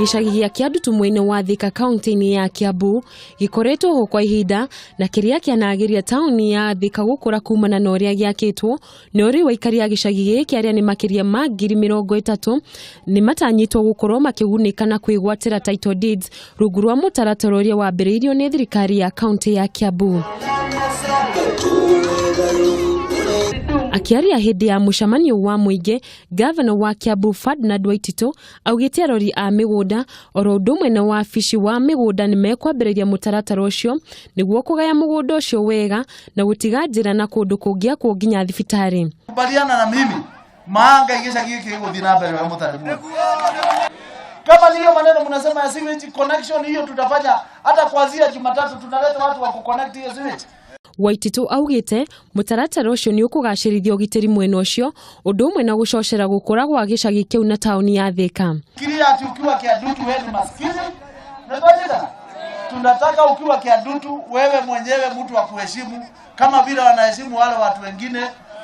Gĩcagi gĩa Kĩandutu mwena wa Thika kaunti-inĩ ya Kiambu gĩkoretwo ho kwa ihinda na kĩrĩa kĩanagĩria taũni ya Thika gũkũra kumana na ũrĩa gĩakĩtwo no rĩu aikari a gĩcagi gĩkĩ arĩa nĩ makĩria ma 30,000 nĩ matanyĩtwo gũkorwo makĩgunĩka na kwĩgwatĩra title deeds rungu rwa mũtaratara ũrĩa wambĩrĩirio nĩ thirikari ya kaunti ya Kiambu. Akĩaria hĩndĩ ya mũcemanio wa mũingĩ, gavana wa Kiambu Ferdinand Waititu augĩte arori a mĩgũnda oro ũndũ ũmwe na wabici wa mĩgũnda nĩ mekwambĩrĩria mũtaratara ũcio nĩguo kũgaya mũgũnda ũcio wega na gũtiga njĩra na kũndũ kũngĩakwo nginya thibitarĩ. Kubaliana na mimi maanga gĩcagi gĩkĩ gĩgũthiĩ na mbere ũrĩa mũtarĩ muoyo. Kama ni hiyo maneno mnasema ya sewage connection, hiyo tutafanya hata kuanzia Jumatatu tunaleta watu wa kuconnect hiyo sewage. Waititu augĩte mũtaratara ũcio nĩ ũkũgacĩrithia ũgitĩri mwena ũcio ũndũ ũmwe na gũcocera gũkũra gwa gĩcagi kĩu na taũni ya Thika. Fikiria ati ukiwa Kiandutu wewe ni maskini. Unajua tunataka ukiwa Kiandutu wewe mwenyewe mtu wa kuheshimu kama vile wanaheshimu wale watu wengine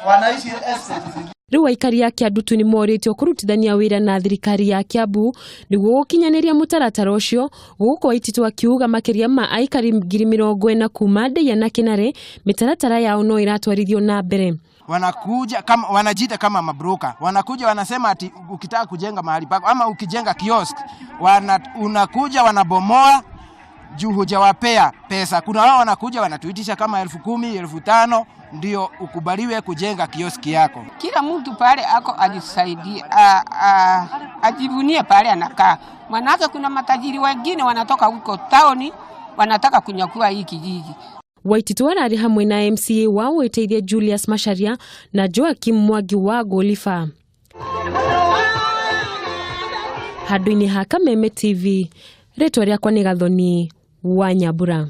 wanaishi estate zingine. Rĩu aikari a Kĩandutu nĩ morĩtio kũrutithania wĩra na thirikari ya Kiambu nĩguo gũkinyanĩria mũtaratara ũcio, gũkũ Waititu akiuga makĩria ma aikari 40,000 kuma Ndeiya na Kĩnarĩ mĩtaratara yao no ĩratwarithio na mbere. Wanakuja kama wanajiita kama mabroka, wanakuja wanasema ati ukitaka kujenga mahali pako ama ukijenga kiosk unakuja wanabomoa juu hujawapea pesa. Kuna wao wanakuja wanatuitisha kama 10,000, 5,000 ndio ukubaliwe kujenga kioski yako. Kila mtu pale ako ajisaidie, ajivunie pale anakaa. Manake kuna matajiri wengine wanatoka huko taoni wanataka kunyakua hii kijiji. Waititu ararĩ hamwe na MCA wa Wĩteithie Julius Macharia na Joakim Mwangi wa Golifa. Handũ-inĩ ha Kameme TV, rĩtwa rĩakwa nĩ Gathoni wa Nyambura.